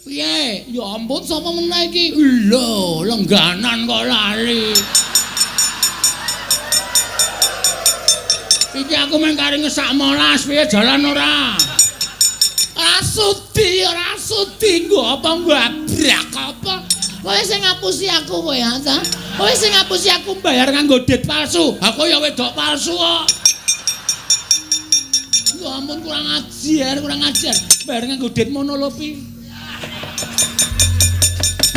Piye? Ya ampun sapa meneh iki? Lho, lengganan kok lali. Iki aku mung kari ngesak molas, piye jalan ora? Ora sudi, ora sudi nggo apa mbabrak apa? Kowe sing ngapusi aku kowe ya ta? Kowe sing ngapusi aku bayar nganggo dit palsu. Aku ya wedok palsu kok. Ya ampun kurang ajar, kurang ajar. Bayar nganggo dit mono lho pi.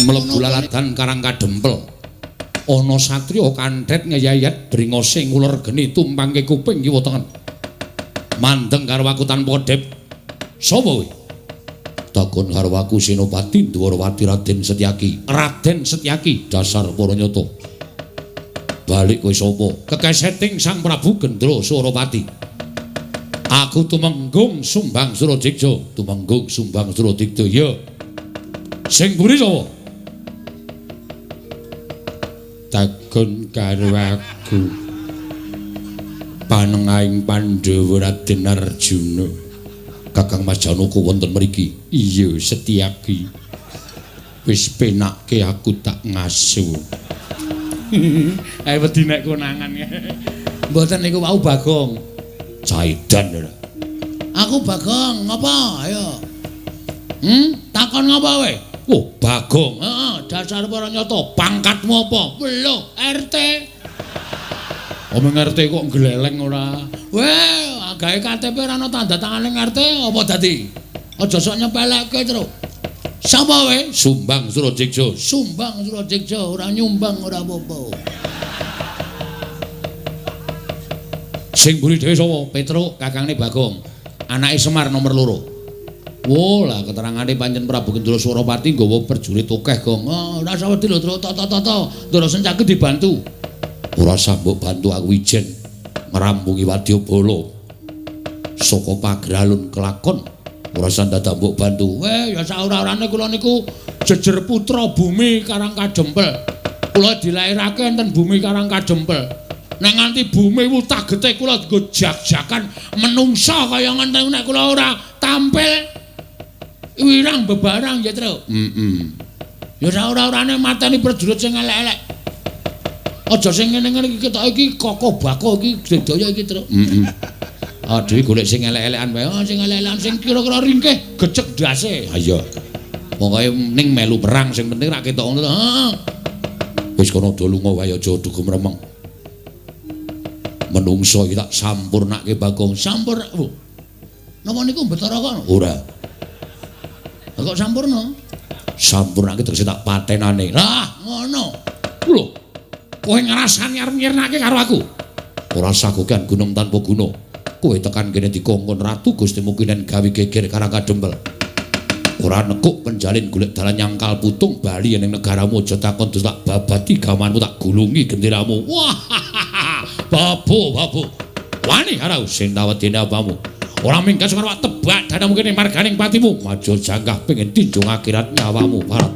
Mlebu lalatan Karang Kadempel. Ana satriya kandhet ngeyayat bringose nguler geni tumpangke kuping kiwa tengen. Mandeng karo aku tanpa kedhep. Sapa kowe? Takon karo aku Senopati Ndwarawati Raden Setyaki. Raden Setyaki dasar para nyata. Balik kowe sapa? Kekeseting Sang Prabu Gendra Surapati. Aku Tumenggung Sumbang Suradiksa. Tumenggung Sumbang Suradiksa. Ya. Sing mburi sapa? Takon karo aku. Panengahing Pandhawa Raden Arjuna. Kakang Mas Janaka wonten mriki. Iya, Setyaki. Wis penakke aku tak ngasu. Ayo wedi nek konangan. Mboten niku wau Bagong. Caidan ora. Aku Bagong, ngapa? Ayo. Takon ngapa kowe? Oh, Bagong. Heeh, dasar para nyata. Pangkatmu apa? Lho, RT. Omong RT kok gleleng ora? Weh, gawe KTP ora ana tanda tangane RT apa dadi? Aja sok nyepelekke, Truk. Sapa kowe? Sumbang Suradiksa. Sumbang Suradiksa, ora nyumbang ora apa-apa. Sing mburi dhewe sapa? Petruk, kakangne Bagong. Anake Semar nomor 2. Wo, lah keterangane pancen Prabu Gendra Surapati nggawa prajurit akeh, Gong. Oh, ora usah wedi lho, Truk. Toto-toto. Ndara Sencaki dibantu. Ora usah mbok bantu aku ijen ngrampungi wadyabala. Saka pagralun kelakon ora usah dadak mbok bantu. Weh, ya saora-orane kula niku jejer putra bumi Karang Kadempel. Kula dilairake enten bumi Karang Kadempel. Nek nganti bumi wutah getih kula nggo jak-jakan menungsa kaya ngenten nek kula ora tampil wirang bebarang ya, Truk. Heeh. Ya saora-orane mateni prajurit sing elek-elek. Aja sing ngene-ngene iki ketok iki kokoh bako iki sedaya iki, Truk. Heeh. Aduh golek sing elek-elekan wae. Oh, sing elek-elekan sing kira-kira ringkeh gecek ndase. Ha iya. Pokoke ning melu perang sing penting ra ketok ngono to. Heeh. Wis kono do lunga wae aja dugu mremeng. Menungso iki tak sampurnake Bagong. Sampur. Oh. Napa niku Betara kono? Ora. Lah kok sampurna? Sampurnake tegese tak patenane. Lah, ngono. Lho. Kowe ngrasani arep nyirnake karo aku. Ora usah kokean gunung tanpa guna. Kowe tekan kene dikongkon Ratu Gusti Mukinen gawe geger Karang Kadempel. Ora nekuk penjalin golek dalan nyangkal putung bali ning negaramu aja takon terus tak babati gamanmu tak gulungi genderamu. Wah. Babu, babu. Wani karo sing tawedene apamu. Ora minggat karo tebak dadamu kene marganing patimu. Maju janggah pengen tinjung akhirat nyawamu, Barat.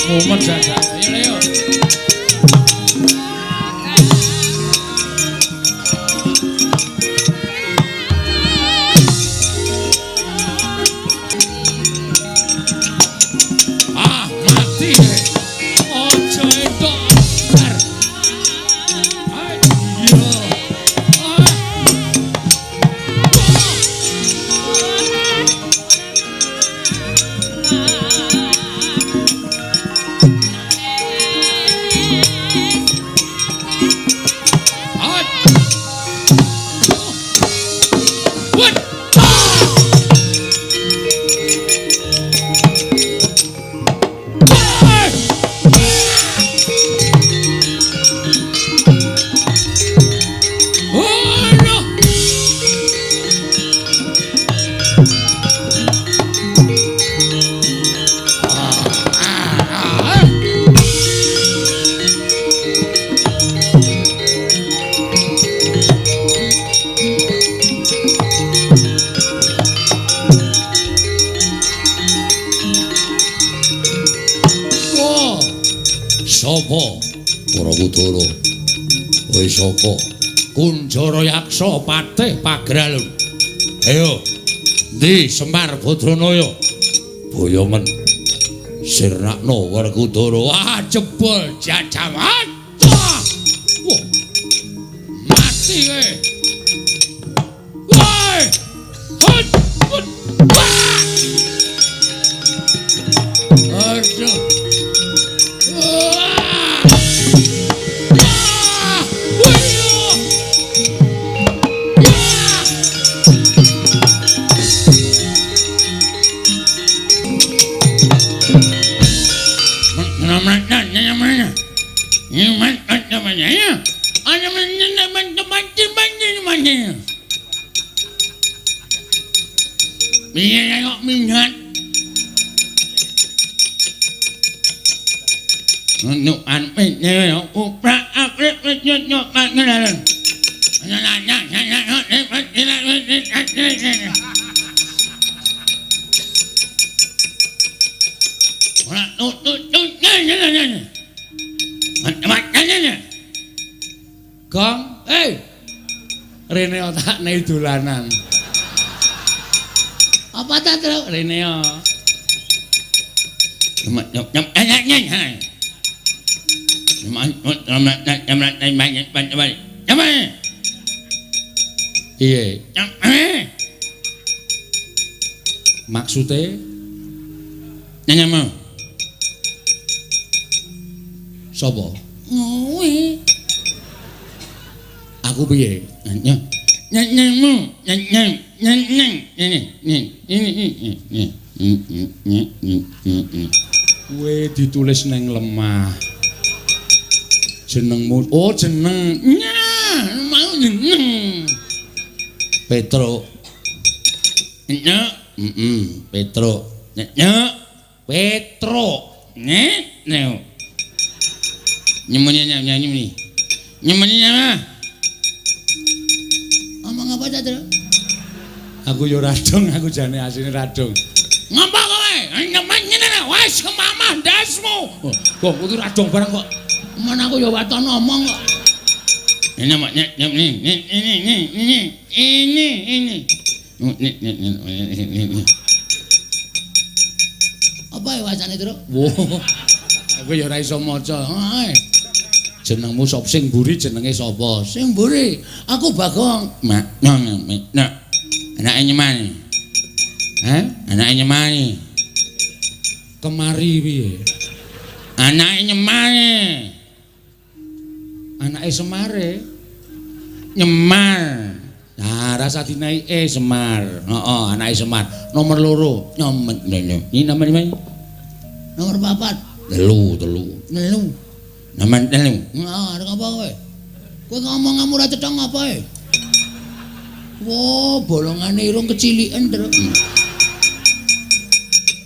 Mumet saja. Ayo, ayo. Ah, mati. Ojo entuk bar. Ayo. Ah. sapa? Werkudara. Kowe sapa? Kunjara Yaksa Patih Pagralun. Ayo. Ndi Semar Badranaya? Boyongen. Sirnakno Werkudara. Wah, jebol jajawan. Wah. Mati kowe. Woi. Hut. Hut. Wah. Aduh. Wah. Wah. Wih. Gong, eh, rene otakne dolanan. Apa ta, Truk? Rene yo. Iya. Maksude nyanyamu. Sapa? Ngowe. Aku piye? Nyanyamu, nyanyang, nyanyang, nyanyang, nyanyang. Kowe ditulis neng lemah. Jenengmu, oh jeneng. Nyah, mau jeneng. Petro. Nyek, Petro. Nyek, Petro. Nyek, neo. Nyemunye nyanyi. Nyemunye nyama. Ngomong apa ta, Tru? Aku yo radong, aku jane asline radong. Ngapa kowe? Nyemen ngene wis kemamah ndasmu. Kok iki radong barang kok. Men aku yo waton ngomong kok. Ini ini ini ini. Apa ya wacane, Tru? Wah. Aku ya ora iso maca. Jenengmu sapa? Sing mburi jenenge sapa? Sing mburi aku Bagong. Mak, nak. Anake nyemani. Hah? Anake nyemani. Kemari piye? Anake nyemani. Anake Semare. Nyemar. Nah, rasa dinaike Semar. Heeh, anake Semar. Nomor 2. Nyomet. Ini nomor 5. Nomor 4. 3, 3. 3. Nomor 3. Heeh, arep apa kowe? Kowe ngomong kamu ora cetha ngapa e? Wah, bolongane irung keciliken, Truk.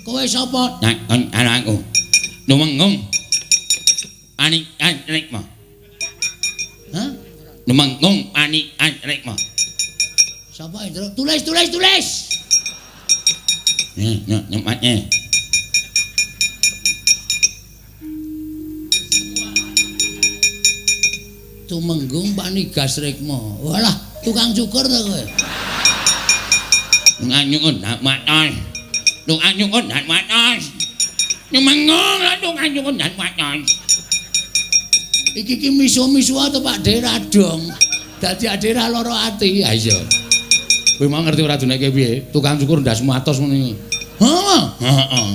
Kowe sapa? Anakku. Lumenggung. Ani anrikma. Hah? Lumenggung ani anrikma. Sapa, Truk? Tulis, tulis, tulis. Nih, nyematnya. Tumenggung Panigas Rikma. Walah, tukang cukur ta kowe? Tukang nyukur ndak matos. Tukang nyukur ndak matos. Tumenggung lah tukang nyukur ndak matos. Iki ki misu-misu to Pak De radong. Dadi ade ra lara ati. Ha iya. Kowe mau ngerti ora duneke piye? Tukang cukur ndasmu atos ngono iki. Heeh. Heeh.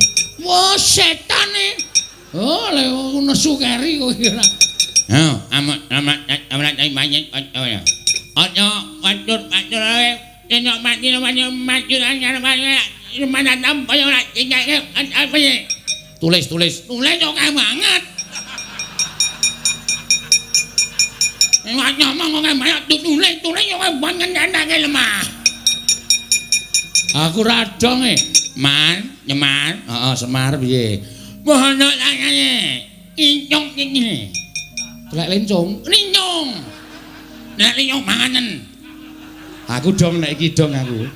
Wah, setan e. Oh, lek nesu keri kowe ora. Hah, amat amat amat banyak ya. Ojo watur watur ae, yen mati mati mati mana tampa ora tinggal apa. Tulis tulis. Tulis oke banget. Nek ngomong oke banget tulis tulis oke banget ndake lemah. Aku radong e. Man, nyemar, heeh Semar piye? Wah ana tangane. Incung iki. Telek lencung, lincung. Nek lincung panganen. Aku dong nek iki dong aku.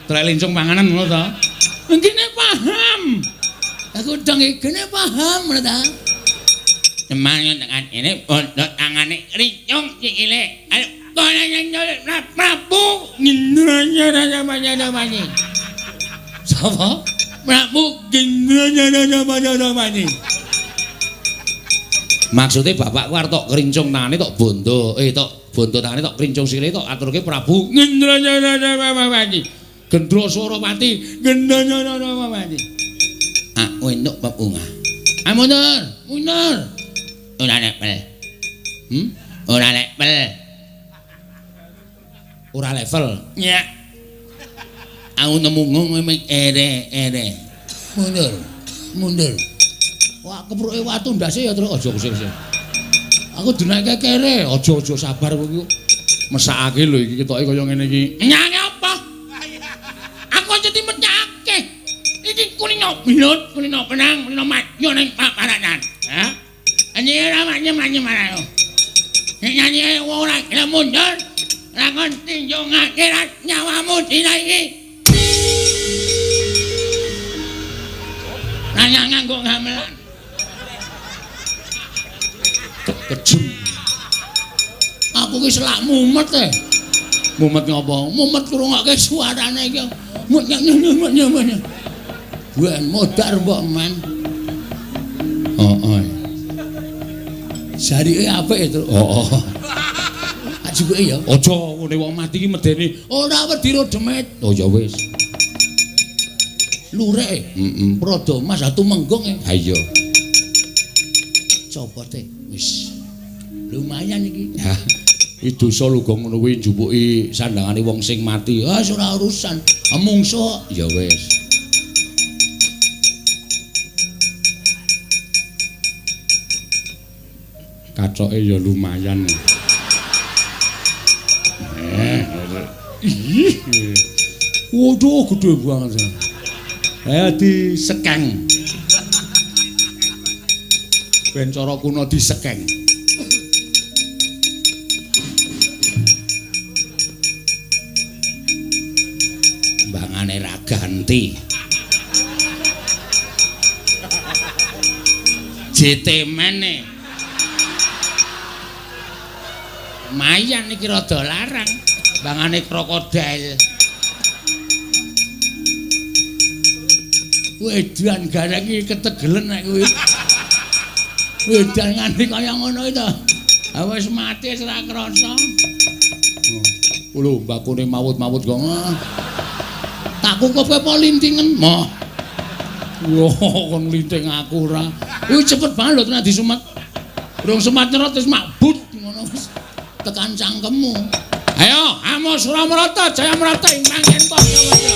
Telek lencung panganan ngono to. Ngene paham. Aku dong iki gene paham ngono ta. Semar tekan kene bondo tangane rincung sikile. Ayo kono Prabu Gendra-nyara-nyara-nyara. Sapa? Prabu Gendra-nyara-nyara-nyara. Maksude bapakku arep tok krincung tangane tok bondo, tok bondo tangane tok krincung sikile tok aturke Prabu Gendra-nyara-nyara. Gendra Surawati, Gendra-nyara-nyara. Aku entuk bebungah. Ah mundur, mundur. Ora level. Ora level. Ora level. Ya. Aku nemu ngono ere-ere. Mundur. Mundur. Wah, kepruke watu ndase ya, Truk. Aja kusik-kusik. Aku dinaike kere, aja-aja sabar kowe iki. Mesakake lho iki ketoke kaya ngene iki. Nyane apa? Aku aja dimecake. Iki kulino belut, kulino benang, kulino madya ning paparanan. Ha? Anjir ora manyem-manyem marang. Nek nyanyi ora gelem mundur, rangon tinjung akhirat nyawamu dina iki. Nanya nganggo gamelan. Kejem. Aku ki selak mumet e. Mumet ngopo? Mumet ngrungokke suarane iki. Mumet. Ben modar mbok men. Heeh. Jarike apik e, Truk. Heeh. Ajuke ya. Aja ngene wong mati iki medeni. Ora wedi ro demit. Oh ya wis. Lurek. Heeh. Prada Mas Tumenggung e. Ha iya. Copote wis. Lumayan iki. Ha. Iki dosa lho gong ngono kuwi njupuki sandangane wong sing mati. Ah ora urusan. Mungsuh. Ya wis. Katoke ya lumayan. Ih. Waduh gede banget. Disekeng. Ben cara kuno disekeng. Mbangane ra ganti. JT mene. Lumayan iki rada larang. Bangane krokodil. Wedan gareng iki ketegelen nek kuwi. Wedan nganti kaya ngono iki to. Ha wis mati wis ora krasa. Lho mbakune mawut-mawut kok. Tak kukupe apa lintingen? Moh. Wah, kon linting aku ora. Kuwi cepet banget lho tenan disumet. Durung semat nyerot wis makbut ngono wis. Tekan cangkemmu. Ayo, amo Suramarata, Jayamarata ing manggen padha-padha.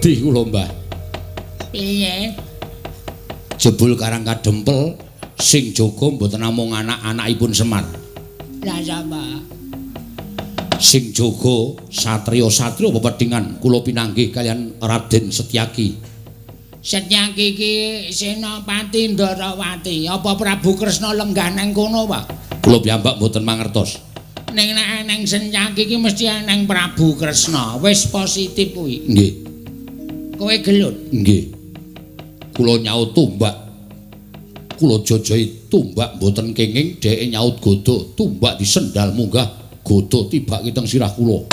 Kula Mbah. Piye? Jebul Karang Kadempel sing jaga mboten namung anak-anakipun Semar. Lah sapa? Sing jaga satriya-satriya pepedhingan kula pinanggih kaliyan Raden Setyaki. Setyaki iki Senopati Ndarawati. Apa Prabu Kresna lenggah nang kono, Pak? Kula piyambak mboten mangertos. Ning nek eneng Setyaki iki mesti eneng Prabu Kresna. Wis positif kuwi. Nggih. Kowe gelut? Nggih. Kula nyaut tombak. Kula jajahi tombak mboten kenging, dheke nyaut godha, tombak disendal munggah, godha tibake teng sirah kula.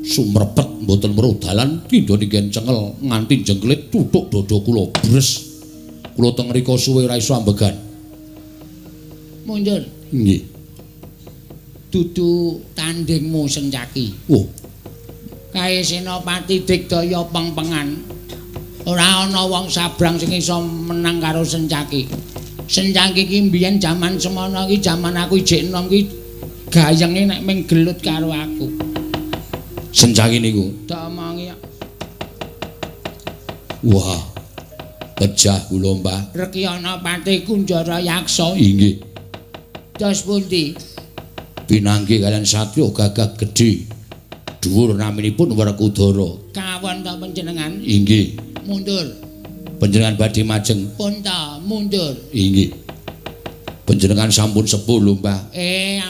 Sumrepet mboten weruh dalan, tindha ninggen cengel nganti jengklit tutuk dada kula bres. Kula teng mriku suwe ora iso ambegan. Mundur. Nggih. Dudu tandingmu Sencaki. Oh. Kae Senopati Digdaya pengpengan. Ora ana wong sabrang sing iso menang karo Sencaki. Senjaki iki mbiyen jaman semono iki jaman aku ijek enom iki gayenge nek ming gelut karo aku. Senjaki niku tak omongi. Wah. Pejah kula, Mbah. Rekyana Patih Kunjara Yaksa. Inggih. Dos pundi? Pinanggih kalian satriya gagah gedhe. Dhuwur naminipun Werkudara. Kawon ta panjenengan? Inggih. Mundur. Panjenengan badhe majeng. Pun ta, mundur. Inggih. Panjenengan sampun sepuh lho, Mbah.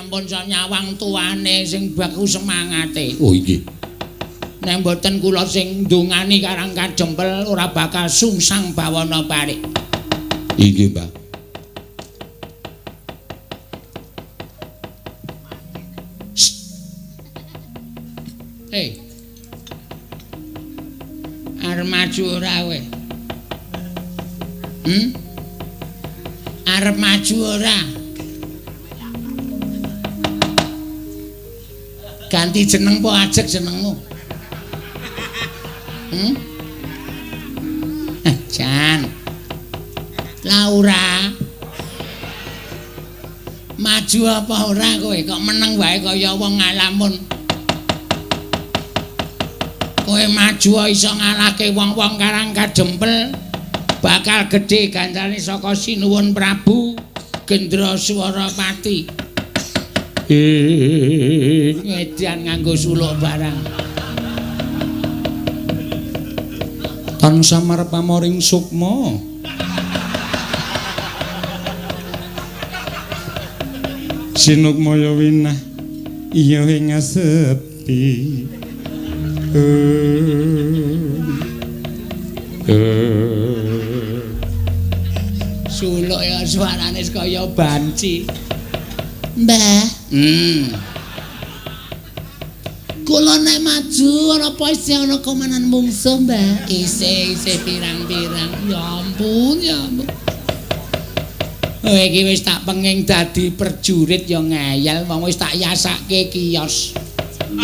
Ampun sok nyawang tuane sing baku semangate. Oh, inggih. Nek mboten kula sing ndongani Karang Kadempel ora bakal sungsang bawana parik. Inggih, Mbah. Arep maju ora kowe? Arep maju ora? Ganti jeneng po ajeg jenengmu? Jan. Laura. Maju apa ora kowe? Kok meneng wae kaya wong ngalamun. Kowe maju iso ngalahke wong-wong Karang Kadempel. Bakal gedhe ganjarane saka Sinuwun Prabu Gendra Swarapati. Ngedan nganggo suluk barang. Tansah marep pamoring sukma. Sinukmaya winah iya ing sepi. Suluk ya suarane kaya banci. Mbah. Kula nek maju ana apa isih ana komanan mungsuh, Mbah? Isih pirang-pirang. Ya ampun, ya ampun. Kowe iki wis tak penging dadi prajurit ya ngeyel, wong wis tak yasake kios.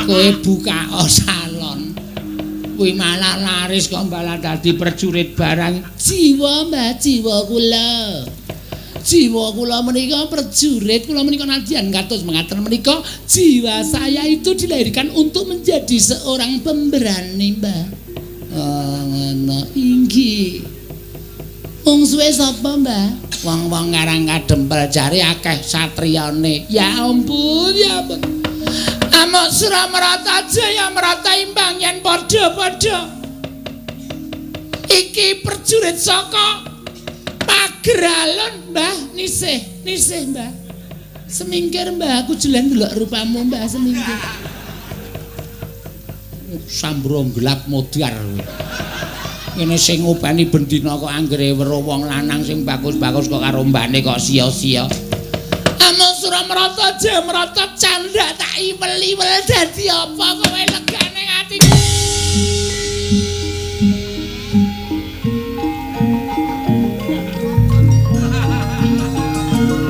Kowe buka salon. Kuwi malah laris kok malah dadi prajurit barang. Jiwa, Mbah, jiwa kula. Jiwa kula menika prajurit, kula menika nadyan kados mengaten menika jiwa saya itu dilahirkan untuk menjadi seorang pemberani, Mbah. Oh, ngono. Inggih. Mungsuhe sapa, Mbah? Wong-wong Karang Kadempel jare akeh satriyane. Ya ampun, ya ampun. Amok Suramarata Jaya Marata imbang yen padha-padha. Iki prajurit saka Pageralon, Mbah, nisih, nisih, Mbah. Semingkir, Mbah, aku jelen ndelok rupamu, Mbah, semingkir. Sambro gelap modar. Ngene sing ngopeni bendina kok anggere weruh wong lanang sing bagus-bagus kok karo mbane kok sia-sia. Amung Suramarata Jamarata candhak tak iwel-iwel dadi apa kowe legane atiku.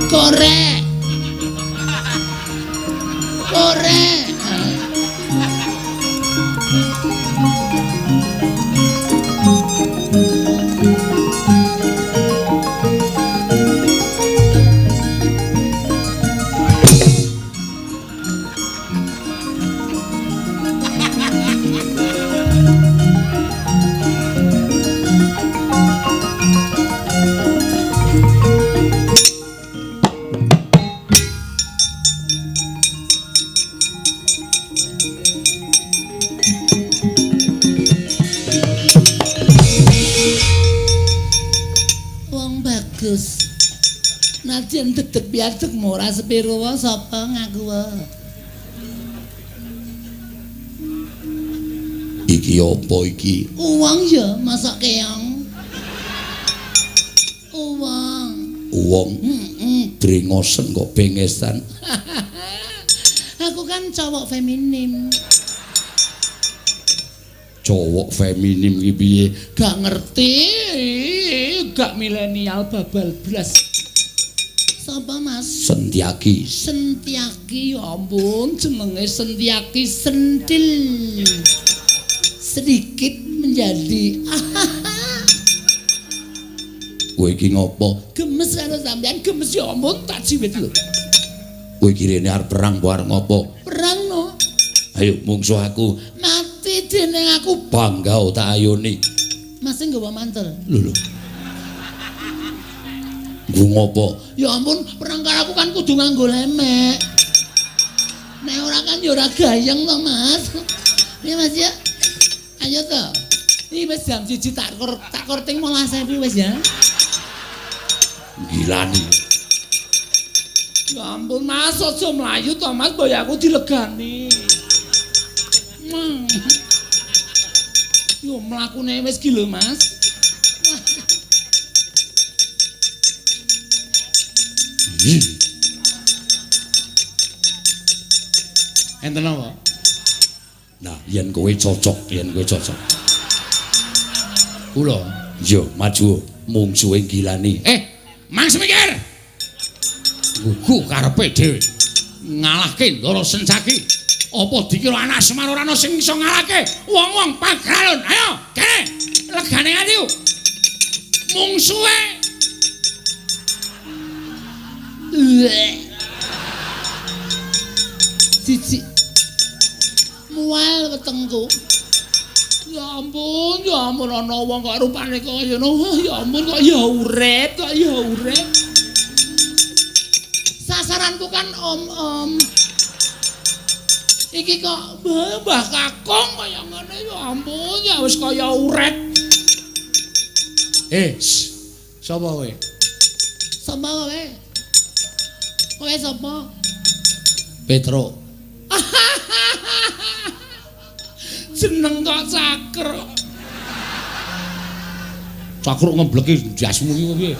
Korek. Korek. Nadyan dedeg piadeg ora sepiro wae sapa ngaku wae. Iki apa iki? Uwong ya, masak keong. Uwong. Uwong. Heeh. Drengosen kok bengesan. Aku kan cowok feminim. Cowok feminim iki piye? Gak ngerti, gak milenial babal blas. Sapa Mas? Sentiaki. Sentiaki, ya ampun, jenenge Sentiaki sentil. Sedikit menjadi. Kowe iki ngopo? Gemes karo sampean, gemes ya ampun tak jiwit lho. Kowe iki rene arep perang apa arep ngopo? Perang no. Ayo mungsuh aku. Mati dening aku bangga tak ayoni. Mas sing nggawa mantel. Lho lho. Nggo ngopo? Ya ampun, perang karo aku kan kudu nganggo lemek. Nek ora kan ya ora gayeng to, Mas. Iya Mas ya. Ayo to. Iki wis jam 1 tak korting 15.000 wis ya. Gilani. Ya ampun Mas, aja mlayu to Mas, boy aku dilegani. Yo mlakune wis ki lho Mas. Enten apa? Nah, yen kowe cocok, yen kowe cocok. Kula, yo maju mungsuhe gilani. Mang Semikir. Gugu karepe dhewe. Ngalahke Ndara Sencaki. Apa dikira anak Semar ora ana sing iso ngalahke wong-wong Pagralon? Ayo, kene. Legane atiku. Mungsuhe. Siji. Mual wetengku. Ya ampun ana wong kok rupane kaya ngono. Ya ampun kok ya urip, kok ya urip. Sasaranku kan om-om. Iki kok Mbah Kakung kaya ngene ya ampun, ya wis kaya uret. Sapa kowe? Sapa kowe? Kowe sapa? Petro. Jeneng kok Cakruk. Cakruk ngembleki ndasmu iki piye?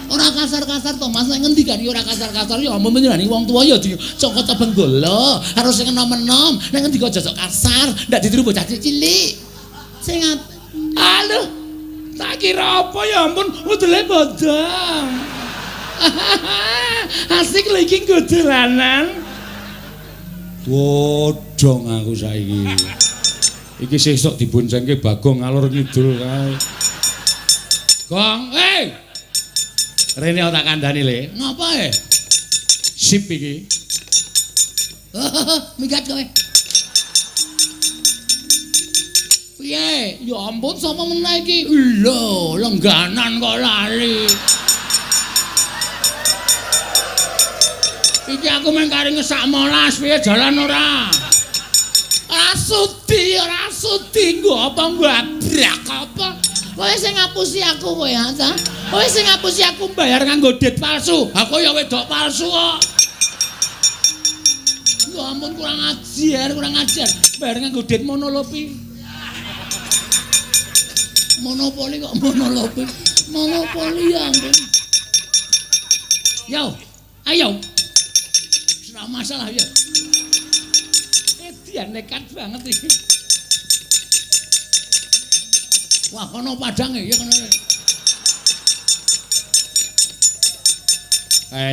Ora kasar-kasar to Mas, nek ngendikan ora kasar-kasar ya ampun panjenengane wong tuwa ya dicokot benggala, harus sing enom-enom, nek ngendika aja sok kasar, ndak ditiru bocah cilik. Sing aduh, tak kira apa ya ampun, udele bodong. Asik lho iki nggo dolanan. Bodong aku saiki. Iki sesuk diboncengke Bagong ngalor ngidul kae. Gong, eh. Rene tak kandhani le. Ngapa e? Sip iki. Minggat kowe. Piye? Ya ampun sapa meneh iki? Lho, lengganan kok lali. Iki aku mung kari ngesak molas, piye jalan ora? Ora sudi, ora sudi nggo apa ngabrak apa? Kowe sing ngapusi aku kowe ha ta? Kowe sing ngapusi aku bayar nganggo dit palsu. Aku ya wedok palsu kok. Ya ampun kurang ajar, kurang ajar. Bayar nganggo dit monolopi. Monopoli kok monolopi. Monopoli ya ampun. Yo, ayo. Ora masalah ya. Dia nekat banget iki. Wah, kono padange ya kono.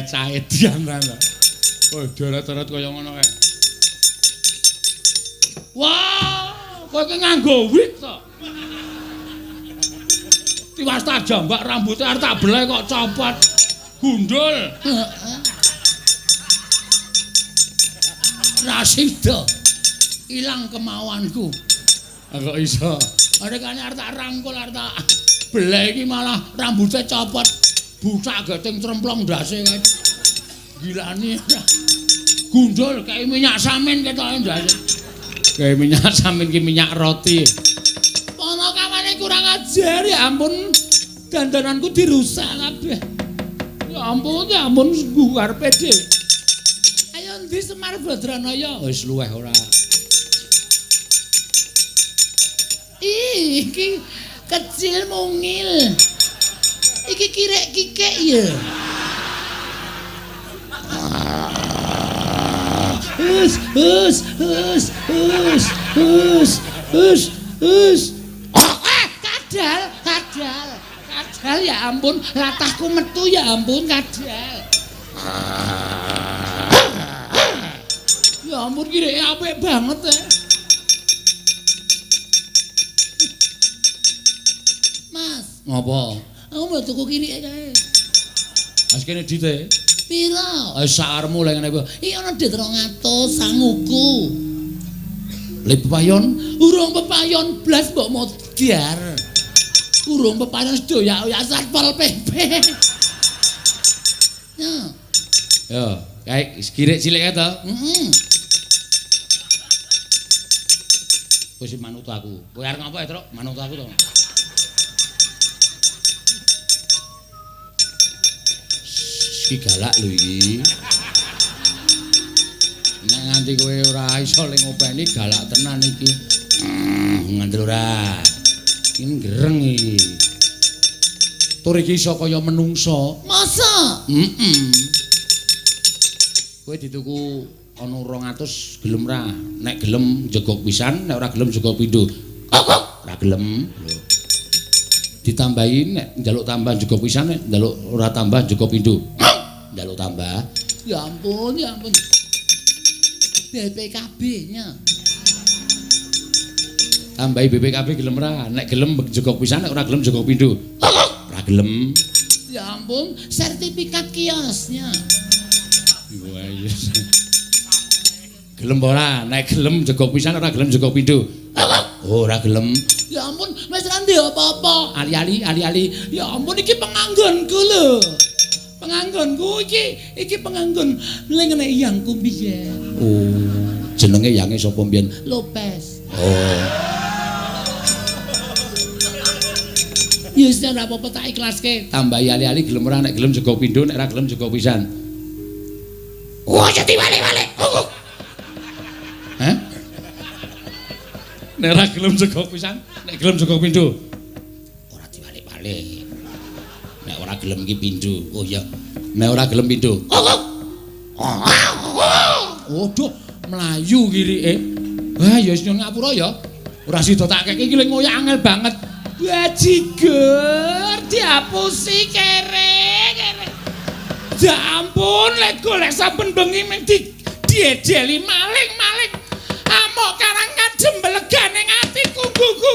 Cah edian ta. Oh, deret-deret kaya ngono kae. Wah, kowe iki nganggo wig to. Tiwas tak jambak rambute arep tak beleh kok copot. Gundul. Ra sida. Ilang kemauanku. Kok iso? Arekane arep tak rangkul arep tak beleh iki malah rambute copot. Bucak geting tremplong ndase kae. Gilani. Gundul kae minyak samin ketoke ndase. Kae minyak samin ki minyak roti. Ana kawane kurang ajar ya ampun. Dandananku dirusak kabeh. Ya ampun, ya ampun nggo karepe dhewe. Ayo ndi Semar Badranaya? Wis luweh ora. Iki kecil mungil. Iki kirek kikek ya. Hus hus hus hus hus hus hus. Kadal, kadal, kadal ya ampun, latahku metu ya ampun kadal. Ya ampun kireke apik banget ya. Mas, Ngopo? Aku mau tuku kirike kae. Wis kene dite. Pira? Wis sakarmu lek ngene kuwi. Iki ana dit 200 sanguku. Le pepayon, urung pepayon blas mbok modar. Urung pepayon sedoyak-oyak Satpol PP. Ya. Yo, kae kirik cilik kae to? Heeh. Kowe sing manut aku. Kowe arep ngapa ya, Truk? Manut aku to. Iki galak lho iki. Nek nganti kowe ora iso le ngopeni galak tenan iki. Ngandel ora. Iki gereng iki. Tur iki iso kaya menungso. Masa? Heeh. Kowe dituku ana 200 gelem ra? Nek gelem jegok pisan, nek ora gelem jegok pindho. Ora gelem. Lho. Ditambahi nek njaluk tambah jegok pisan, nek njaluk ora tambah jegok pindho. Njaluk tambah. Ya ampun, ya ampun. BPKB-nya. Tambahi BPKB gelem ra? Nek gelem jegok pisan, nek ora gelem jegok pindho. Ora gelem. Ya ampun, sertifikat kiosnya. Wah, iya. Gelem ora? Nek gelem jegok pisan, ora gelem jegok pindho. Oh, ora gelem. Ya ampun, wis ora ndek apa-apa. Ali-ali, ali-ali. Ya ampun, iki penganggonku lho. Penganggonku iki penganggon lengene yangku biyen. Oh, jenenge yange sapa mbiyen? Lopez. Oh. Ya wis ora apa-apa tak ikhlaske. Tambahi ali-ali gelem ora? Nek gelem jegok pindho, nek ora gelem jegok pisan. Wah, jadi wale-wale. Hah? Nek ora gelem jegok pisan, nek gelem jegok pindho. Ora diwalik-walik. Nek ora gelem iki pindho. Oh iya. Nek ora gelem pindho. Waduh, mlayu kirike. Wah, ya wis nyuwun ngapura ya. Ora sida tak keke iki le ngoyak angel banget. Bajigur diapusi kere kere. Ya ampun, lek golek saben bengi mung diedeli maling-maling. Amok karang kadem belegane atiku gugu.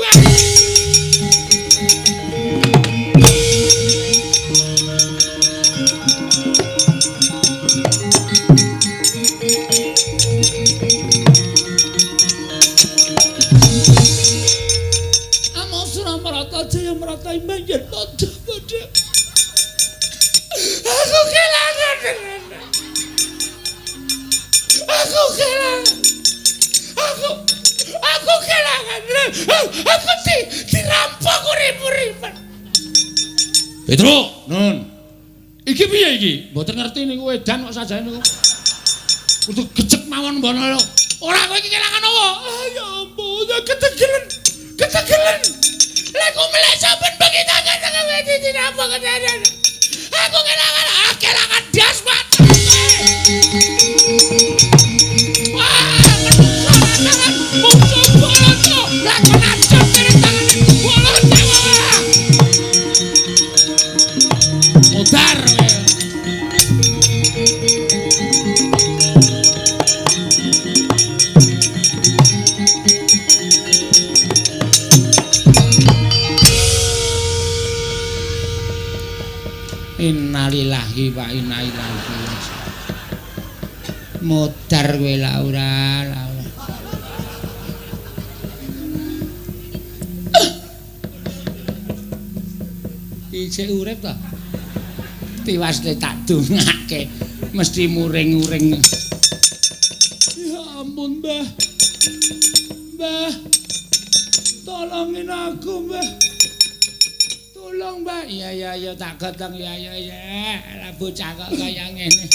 Amok Suramarata Jaya Marata imbanjen padha-padha. Aku kelangan. Aku kelangan. Aku kelangan. Aku dirampok urip-uripan. Petro, nun. Iki piye iki? Mboten ngerti niku edan kok sajane niku. Kudu gecek mawon mbono lho. Ora kowe iki kelangan apa? Ah, ya ampun, ketegelen. Ketegelen. Lek ku melek saben bengi tangan tangan dirampok ketegelen. Aku kelangan, ah kelangan das Pak. Wah, menungso tangan musuh boloto. Lakon ajur kene tangane boloto. Modar kowe. Innalillahi wa inna ilaihi raji'un. Modar kowe Laura, Laura. Isih urip ta? Tiwas le tak dongake mesti muring-uring. Ya ampun, Mbah. Mbah. Tolongin aku, Mbah. Tolong, Mbah. Iya iya iya tak gotong ya ya ya. Lah bocah kok kaya ngene.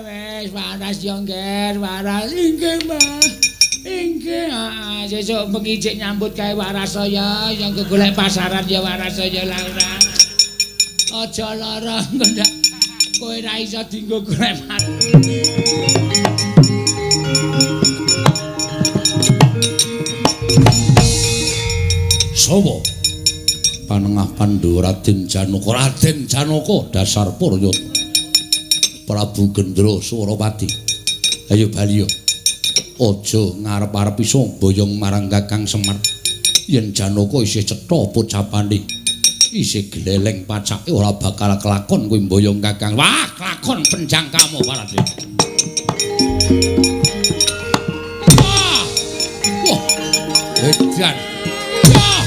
Wis waras yo, Ngger, waras. Inggih, Mbah. Inggih, heeh, sesuk bengi jek nyambut gawe waras saya, yang golek pasaran ya waras saya Laura. Aja lara ndak. Kowe ra iso dienggo golek pasaran. Sopo? Panengah Pandhawa Raden Janaka. Raden Janaka dasar Puryata. Prabu Gendra Surapati. Ayo bali yo. Aja ngarep-arep iso boyong marang Kakang Semar. Yen Janaka isih cetha pocapane. Isih gleleng pacake ora bakal kelakon kuwi mboyong Kakang. Wah, kelakon penjangkamu Barat. Wah. Wah. Edan. Wah.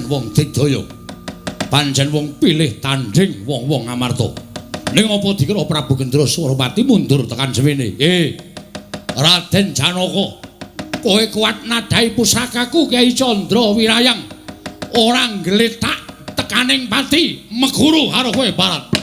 Wong digdaya, pancen wong pilih tanding wong-wong Amarta. Ning apa dikira Prabu Gendra Surapati mundur tekan semene? Raden Janaka, kowe kuat nadhahi pusakaku Kyai Candra Wirayang. Ora nggletak tekaning pati meguru karo kowe Barat.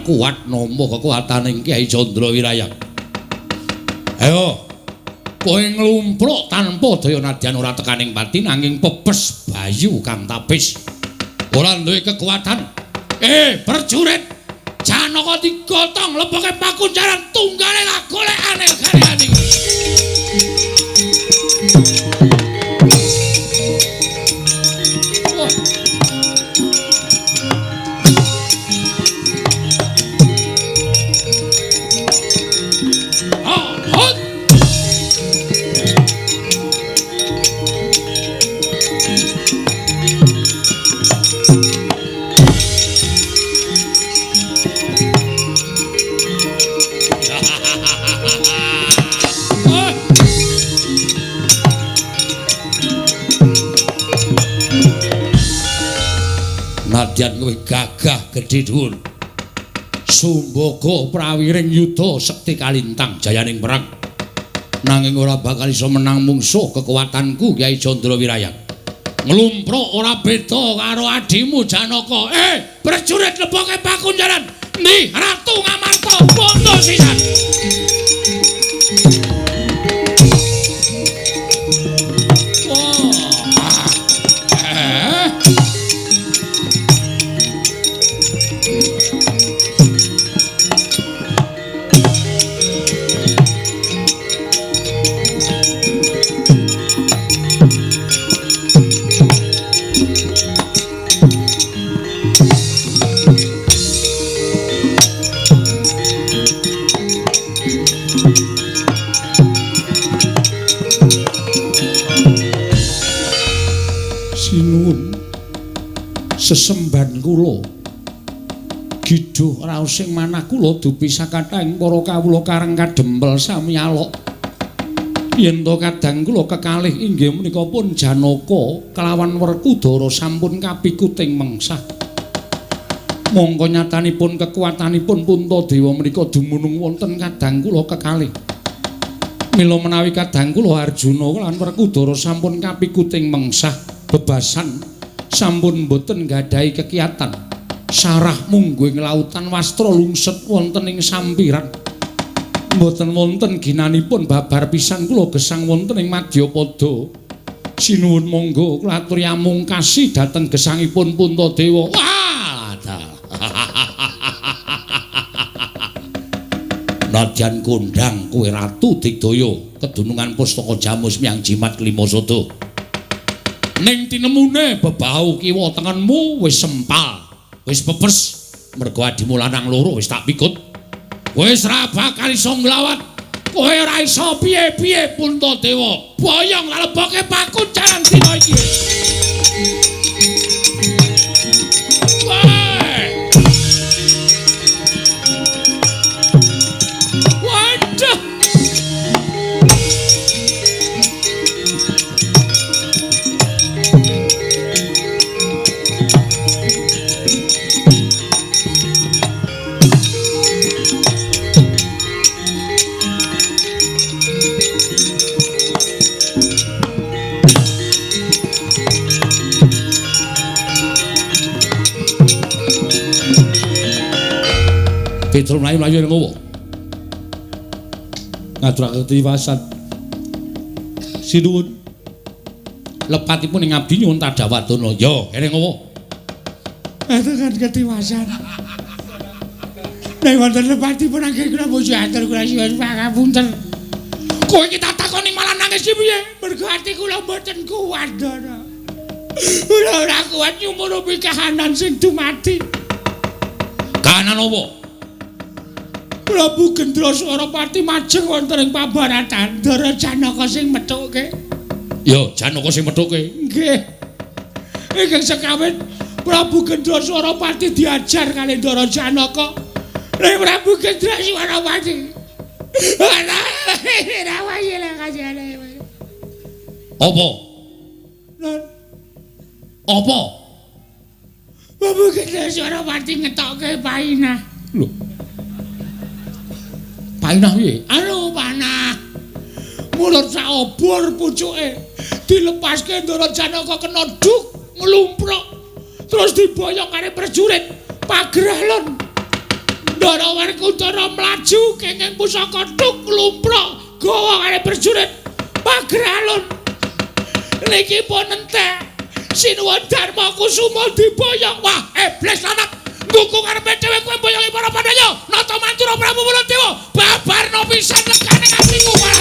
Kuat nampa kekuatane Kyai Candra Wirayang. Ayo, kowe nglumpruk tanpa daya nadyan ora tekaning pati nanging pepes bayu kang tapis. Ora duwe kekuatan. Prajurit, Janaka digotong leboke pakunjaran tunggale lah golekane gariyane. Nadyan kowe gagah gedhe dhuwur. Sumbaga prawiring yuda sekti kalintang jayaning perang. Nanging ora bakal iso menang mungsuh kekuatanku Kyai Candra Wirayang. Nglumpruk ora beda karo adimu Janaka. Prajurit leboke pakunjaran. Ndi Ratu Ngamarta bondo sisan. Sinuwun sesembahan kula giduh raos sing manah kula dupi sakathahing para kawula Karang Kadempel sami alok. Yen to kadang kula kekalih inggih menika pun Janaka kelawan Werkudara sampun kapikuting mengsah. Mongko nyatanipun kekuatanipun Puntadewa menika dumunung wonten kadang kula kekalih. Mila menawi kadang kula Arjuna lan Werkudara sampun kapikuting mengsah bebasan sampun boten nggadahi kekiyatan. Sarah mungguh ing lautan wastra lungset wonten ing sampiran. Mboten wonten ginanipun babar pisan kula gesang wonten ing Madyapada. Sinuwun monggo kula aturi amungkasi dhateng gesangipun Puntadewa. Wah, nadyan kondhang kowe Ratu Digdaya kedunungan pustaka Jamus Miang Jimat Kelima Sada. Ning tinemune bebau kiwa tengenmu wis sempal, wis pepes mergo adimu lanang loro wis tak pikut. Wis ra bakal iso nglawat. Kowe ora iso piye-piye Puntadewa. Boyong leboke pakunjaran dina iki. Waduh. Petro mlayu-mlayu ning ngowo. Ngaturake tiwasan. Sinuwun. Lepatipun ing abdi nyuwun tadhawadana. Ya, kene ngowo. Aturake ketiwasan. Nek wonten lepatipun anggen kula muji atur kula nyuwun pangapunten. Kowe iki tak takoni malah nangis iki piye? Mergo ati kula mboten kuat, Ndara. Kula ora kuat nyumurupi kahanan sing dumadi. Kahanan apa? Prabu Gendraswarapati majeng wonten ing pabaratan. Ndara Janaka sing methuke. Ya, Janaka sing methuke. Nggih. Ingkang sekawit Prabu Gendraswarapati diajar kali Ndara Janaka. Ning Prabu Gendraswarapati. Apa? Apa? Prabu Gendraswarapati ngetokke painah. Lho. Painah piye? Anu panah. Mulut sak obor pucuke dilepaske Ndara Janaka kena duk nglumpruk. Terus diboyong karo prajurit Pageralon. Ndara Werkudara mlaju kenging pusaka duk nglumpruk gawa karo prajurit Pageralon. Niki pun entek. Sinuwun Darma Kusuma diboyong. Wah, iblis lanang. Ngukung arepe dhewe kowe mboyongi para Pandaya. Nata Mantura Prabu Baladewa babarno pisan lekane atiku. Wah.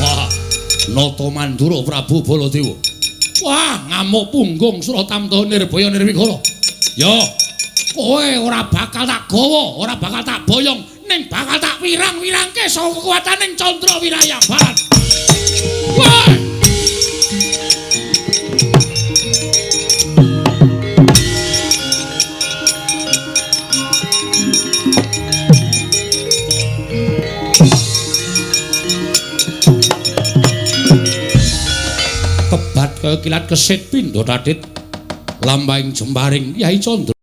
Wah, Nata Mandura Prabu Baladewa. Wah, ngamuk punggung Suratamta Nirbaya Nirwikara. Ya, kowe ora bakal tak gawa, ora bakal tak boyong, ning bakal tak wirang-wirangke saka kekuataning Candra Wiraya Barat. Wah! Kebat kaya kilat kesit pindha tatit lampahing jemparing Kyai Candra.